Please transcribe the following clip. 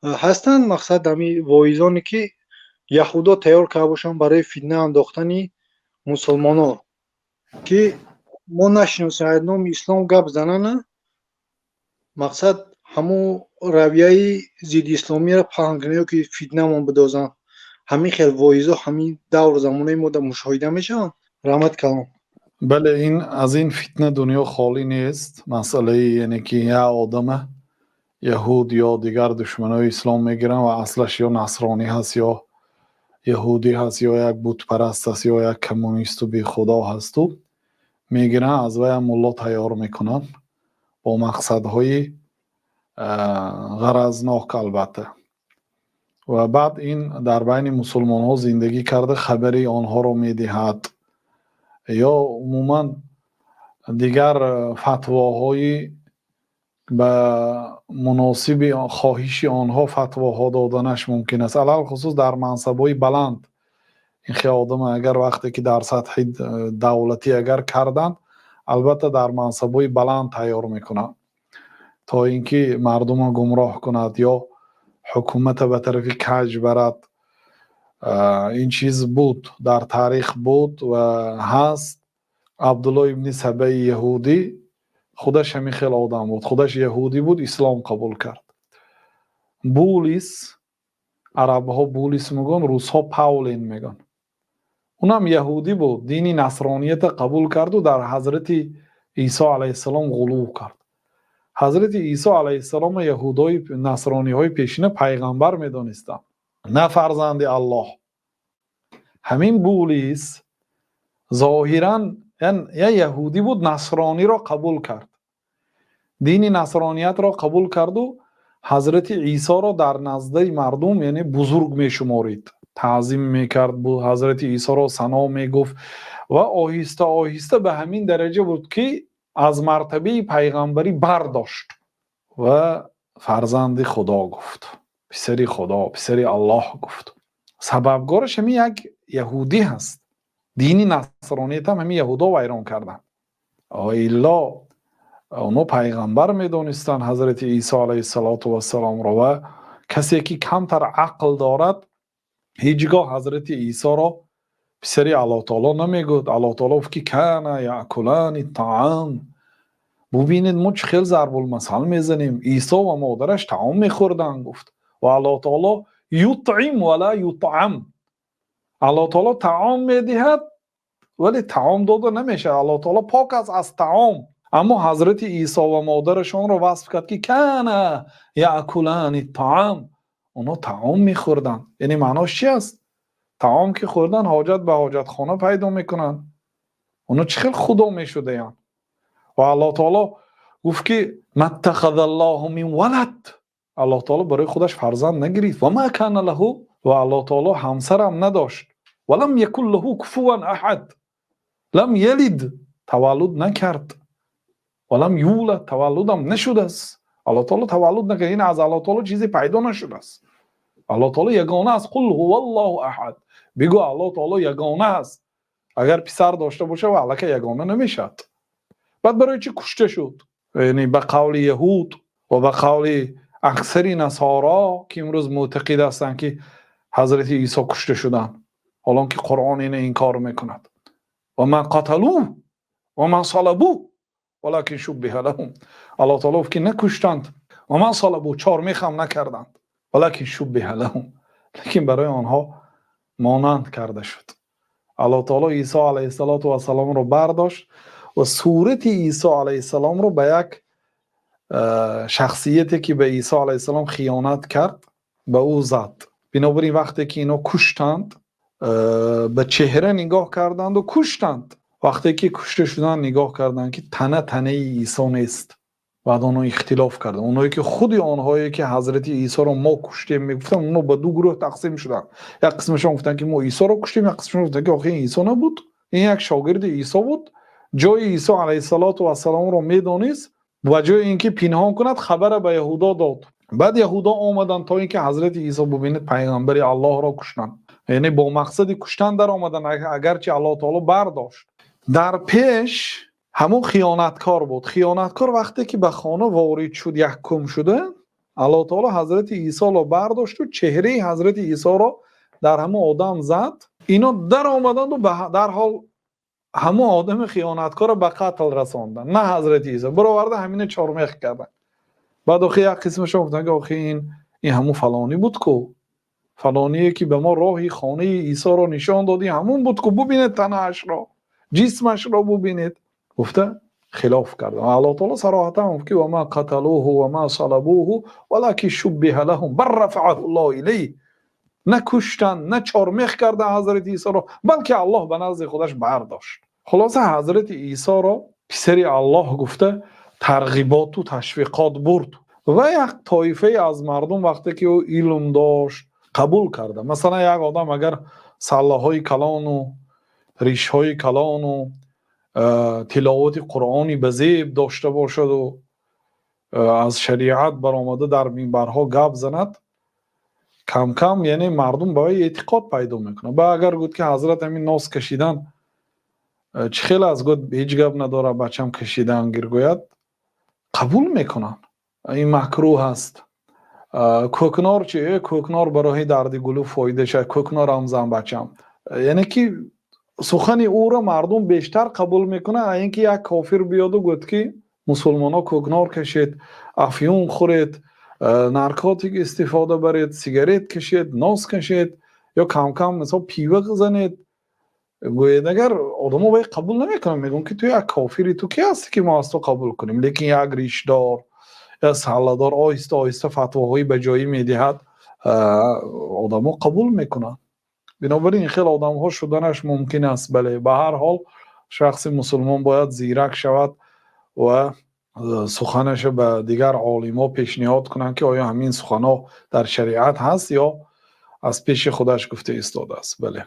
Ҳастанд, мақсад, ҳами воизоне, ки яҳудо тайёр карда бошанд барои фитна андохтани мусулмоно, ки мо нашиносем, аз номи ислом гап занана, мақсад, ҳамун равияи зидди исломиро паҳн кунанд ё ки фитнамон бидозанд? Ҳамин хел воизо ҳамин давру замонаи мо мушоҳида мешаванд? Раҳмат калом. Бале, ин аз ин фитна дунё холӣ нест. Масъалаи, яъне ки як одама яҳуд ё дигар душманои ислом мегиранд ва аслаш ё насронӣ ҳаст, ё яҳудӣ ҳаст, ё як бутпараст аст, ё як коммунисту бехудо ҳасту мегиранд, аз вайам мулло тайёр мекунанд бо мақсадҳои ғаразнок, албатта. Ва баъд ин дар байни мусулмонҳо зиндагӣ карда, хабари онҳоро медиҳад ё умуман дигар фатвоҳои ба муносиби хоҳиши онҳо фатвоҳо доданаш мумкин аст, алалхусус дар мансабҳои баланд. Ин хел одама агар вақте ки дар сатҳи давлатӣ агар карданд, албатта, дар мансабҳои баланд тайёр мекунанд, то ин ки мардумро гумроҳ кунад ё ҳукумата ба тарафи каҷ барад. Ин чиз буд, дар таърих буд ва ҳаст. Абдулло ибни Сабаи яҳудӣ худаш ҳамин хел одам буд. Худаш яҳудӣ буд, ислом қабул кард. Булис, арабҳо Булис мегӯянд, русҳо Павлин мегӯянд, унам яҳудӣ буд, дини насронията қабул карду дар ҳазрати Исо алайҳиссалом ғулув кард. Ҳазрати Исо алайҳиссалома яҳудои насрониҳои пешина пайғамбар медонистанд, на фарзанди Аллоҳ. Ҳамин Булис зоҳиран як яҳудӣ буд, насрониро қабул кард, дини насрониятро қабул карду ҳазрати Исоро дар наздаи мардум, яъне, бузург мешуморид, таъзим мекард, ҳазрати Исоро сано мегуфт ва оҳиста оҳиста ба ҳамин дараҷа буд, ки аз мартабаи пайғамбарӣ бардошт ва фарзанди Худо гуфт, писари Худо, писари Аллоҳ гуфт. Сабабгораш ҳамин як яҳудӣ ҳаст. Дини насрониятам ҳамин яҳудо вайрон карданд, илло онҳо пайғамбар медонистанд ҳазрати Исо алайҳиссалоту вассаломро. Ва касе ки камтар ақл дорад, ҳеҷ гоҳ ҳазрати Исоро писари Аллоҳ таоло намегӯяд. Аллоҳ таоло гуфт, ки كانا يأكلان الطعام. Бубинед, мо чӣ хел зарбулмасал мезанем: Исо ва модараш таом мехӯрданд, гуфт. Ва Аллоҳ таоло يطعم ولا يطعم, Аллоҳ таоло таом медиҳад, вале таом дода намешавад. Аллоҳ таоло пок аст аз таом. Аммо ҳазрати Исо ва модарашонро васф кард, ки كانا يأكلان الطعام, онҳо таом мехӯрданд. Яъне маънош чи аст? Таом ки хӯрдан, ҳоҷат ба ҳоҷатхона пайдо мекунанд. Онҳо чӣ хел худо мешудаянд? Ва Аллоҳ таоло гуфт, ки ما اتخذ الله من ولد, Аллоҳ таоло барои худаш фарзанд нагирифт. وما كان له, ва Аллоҳ таоло ҳамсарам надошт. ولم يكن له كفوا أحد, لم يلد, таваллуд накард, ولم يولد, таваллудам нашудааст. Аллоҳ таоло таваллуд накард, ин аз Аллоҳ таоло чизе пайдо нашудааст. Аллоҳ таоло ягона аст. قل هو الله أحد, бигӯ, Аллоҳ таоло ягона аст. Агар писар дошта боша, ва аллакай ягона намешавад. Баъд барои чӣ кушта шуд? Яъне, ба қавли яҳуд ва ба қавли аксари насоро, ки имрӯз мӯътақид ҳастанд, ки ҳазрати Исо кушта шуданд, ҳолон ки Қуръон ина инкор мекунад: وما قتلوه وما صلبوه ولكن شبه لهم. Аллоҳ таоло гуфт, ки накуштанд, وما صلبوه, чормехам накарданд, ولكن شبه لهم, лекин барои онҳо монанд карда шуд. Аллоҳ таоло Исо алайҳиссалоту вассаломро бардошт ва сурати Исо алайҳиссаломро ба як шахсияте, ки ба Исо алайҳиссалом хиёнат кард, ба ӯ зад. Бинобар ин, вақте ки ино куштанд, ба чеҳра нигоҳ карданду куштанд. Вақте ки кушта шуданд, нигоҳ карданд, ки тана танаи Исо нест. Баъд онҳо ихтилоф карданд. Онҳое ки худи онҳое ки ҳазрати Исоро мо куштем мегуфтанд, онҳо ба ду гурӯҳ тақсим шуданд. Як қисмашон гуфтанд, ки мо Исоро куштем, як қисмашон гуфтанд, ки охи, ин Исо набуд, ин як шогирди Исо буд, ҷои Исо алайҳиссалоту вассаломро медонист, ба ҷои ин ки пинҳон кунад, хабара ба яҳудо дод. Баъд яҳудо омаданд, то ин ки ҳазрати Исо, бубинед, пайғамбари Аллоҳро куштанд, яъне бо мақсади куштан даромаданд, агарчи Аллоҳ таоло бардошт. Дар пеш ҳамон хиёнаткор буд. Хиёнаткор вақте ки ба хона ворид шуд, якум шуда. Аллоҳ таоло ҳазрати Исоро бардошту чеҳраи ҳазрати Исоро дар ҳамон одам зад. Ино даромаданду дарҳол ҳамон одами хиёнаткорро ба қатл расонданд, на ҳазрати Исо. Бароварда ҳамина чормех карданд. Баъд охи як қисмашон гуфтанд, ки охи, ин ҳамун фалонӣ буд ку, фалоние ки ба мо роҳи хонаи Исоро нишон додӣ, ҳамун буд ку, бубинед, танаашро, ҷисмашро бубинед, гуфта хилоф карданд. Аллоҳ таоло сароҳатан гуфт, ки وما قتلوه وما صلبوه ولكن شبه لهم بل رفعه الله إليه. На куштанд, на чормех карданд ҳазрати Исоро, балки Аллоҳ ба назди худаш бардошт. Хулоса, ҳазрати Исоро писари Аллоҳ гуфта тарғиботу ташвиқот бурд ва як тоифае аз мардум, вақте ки ӯ илм дошт, қабул карда. Масалан, як одам агар саллаҳои калону ришҳои калону тиловати Қуръони ба зеб дошта бошаду аз шариат баромада дар минбарҳо гап занад, камкам, яъне, мардум ба вай эътиқод пайдо мекунад. Ба агар гӯд, ки ҳазрат, ҳамин нос кашидан чӣ хел аст? Гӯд, ҳеҷ гап надорад, бачам, кашидан гир, гӯяд, қабул мекунанд. Ин макрӯҳ аст. Кӯкнор чи? Кӯкнор барои дарди гулӯ фоида шад, кӯкнорам зан, бачам. Яъне ки сухани ӯро мардум бештар қабул мекунад, а ин ки як кофир биёду гӯяд, ки мусулмонҳо, кӯкнор кашед, афюн хӯред, наркотик истифода баред, сигарет кашед, нос кашед ё камкам, мисол, пива занед, гӯед агар, одамо вай қабул намекунанд. Мегӯянд, ки ту як кофири, ту ки ҳастӣ, ки мо аз ту қабул кунем? Лекин як ришдор, як салладор оҳиста оҳиста фатвоҳои баҷоӣ медиҳад, одамо қабул мекунанд. Бинобар ин хел одамҳо шуданаш мумкин аст. Бале, ба ҳар ҳол, шахси мусулмон бояд зирак шавад ва суханаша ба дигар олимҳо пешниҳод кунанд, ки оё ҳамин суханҳо дар шариат ҳаст ё аз пеши худаш гуфта истодааст. Бале.